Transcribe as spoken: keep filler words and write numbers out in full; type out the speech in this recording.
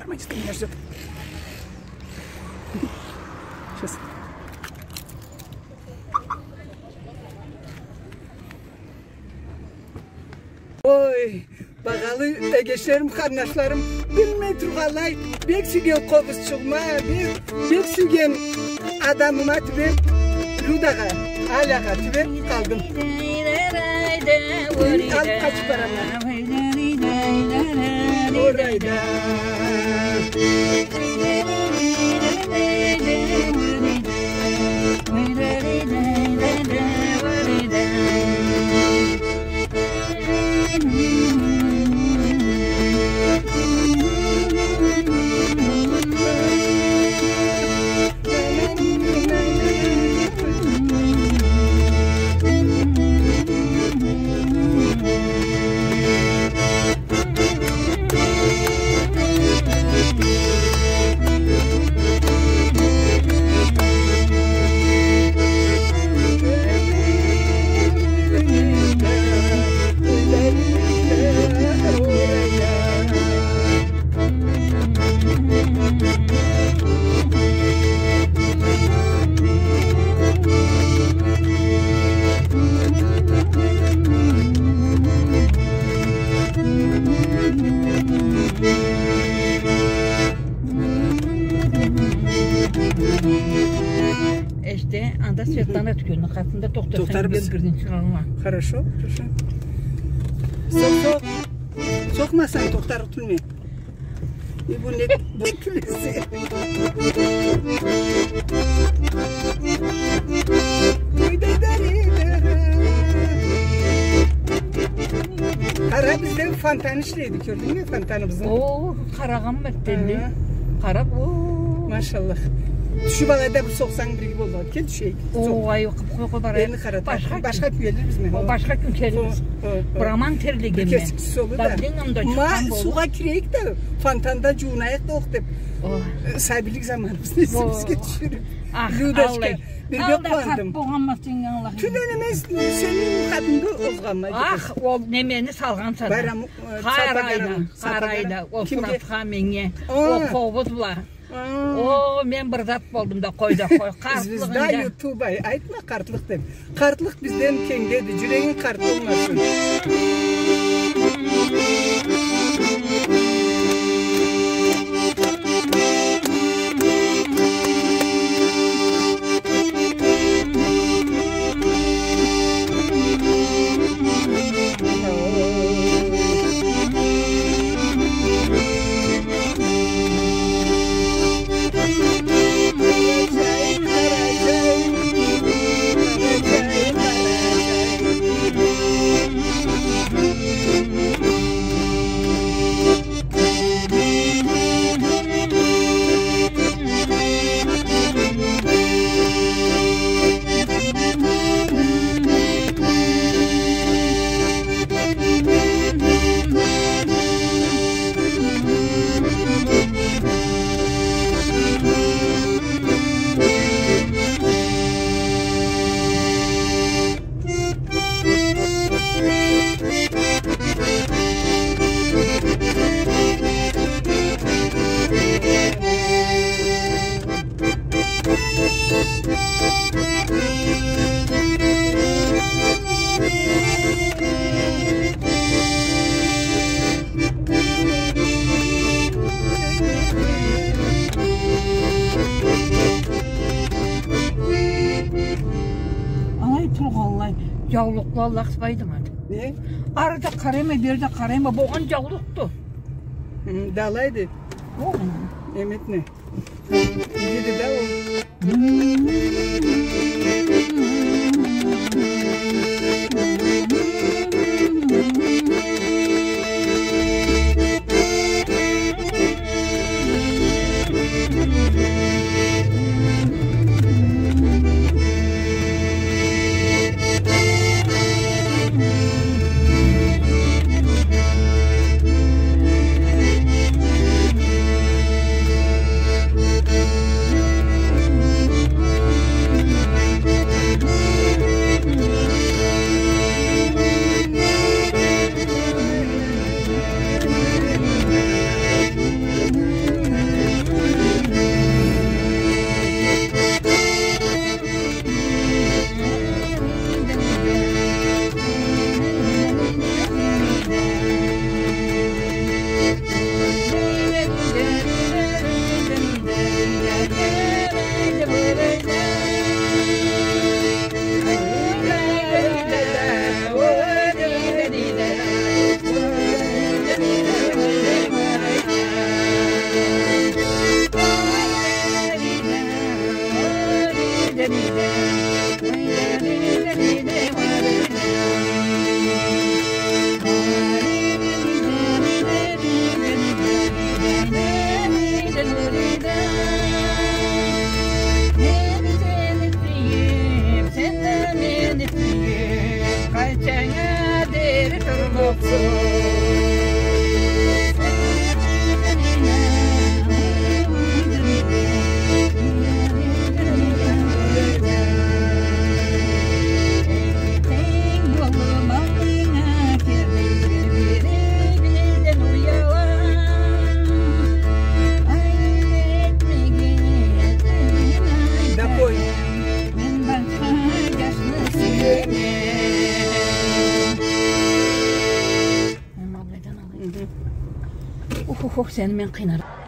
Нормально, что меня ждёт. Щас. Ой, багъалы эгечлерим, къарнашларым, билмей тургъанлай, бек сюйген къобузчугъума, бек, бек сюйген адамыма тюбеп, Людагъа, Алагъа тюбеп къалдым. Алып къачып барама. Эште, анда Светлана тюкенни къатында тохтарсанг, тохтарбыз. Бир-бирден чыгъарла. Хорошо, хорошо. Сокъ, сокъ. Сокъмасанг, тохтарыкъ тюлме. Э, бу не, бу не кюлесе? Къара, бизде фонтан ишлейди, кёрдюнгмю фонтаныбызны? О, къарагъанма эртденли. Ага. Къара, о. Машаллах. Тюшюп алайда бир сокъсанг, бир иги боллукъ эди. Кел, тюшейик. О, сокъ. Ай, къой, къой, къой, башха кюн. Башха кюн келирбиз. О, башха кюн келирбиз. О, о. Бир аман терлегенме. Бир кесик суу да. Давлениям да чыкъгъан болуп. Ма, суугъа кирейик да, фонтанда джууунайыкъ да окъ деп. О. Э, сабийлик заманыбызны эсибизге тюшюрюп. Ах, Людочка, аллай. Бирге къууандым. Алда къарт болгъанма сен, Аллах. Тюнене мен сени къатынгы озгъанма. Ах, ол немени салгъанса да. Байрам, э, Къарайла, Къарайла, ол Суратха меннге. О, къобуз бла. О, мен бир зат болдум да, къой да къой. Къартлыкъ. Звезда Ютуба. Айтма къартлыкъ деп. Къартлыкъ бизден кенгдеди, джюрегинг къарт болмасын. Алай тургъанлай, джаулукъла аллахсбайдыма. Не? Ары да къарайма, бери да къарайма, болгъан джаулукъду. Хы, да алайды. О. Эметне. Иги да ол. Да пой. Мен башха джашны сюеме. Мен былайдан алайым. Мгм. Ух, ух, ух, сени мен къыйнарма.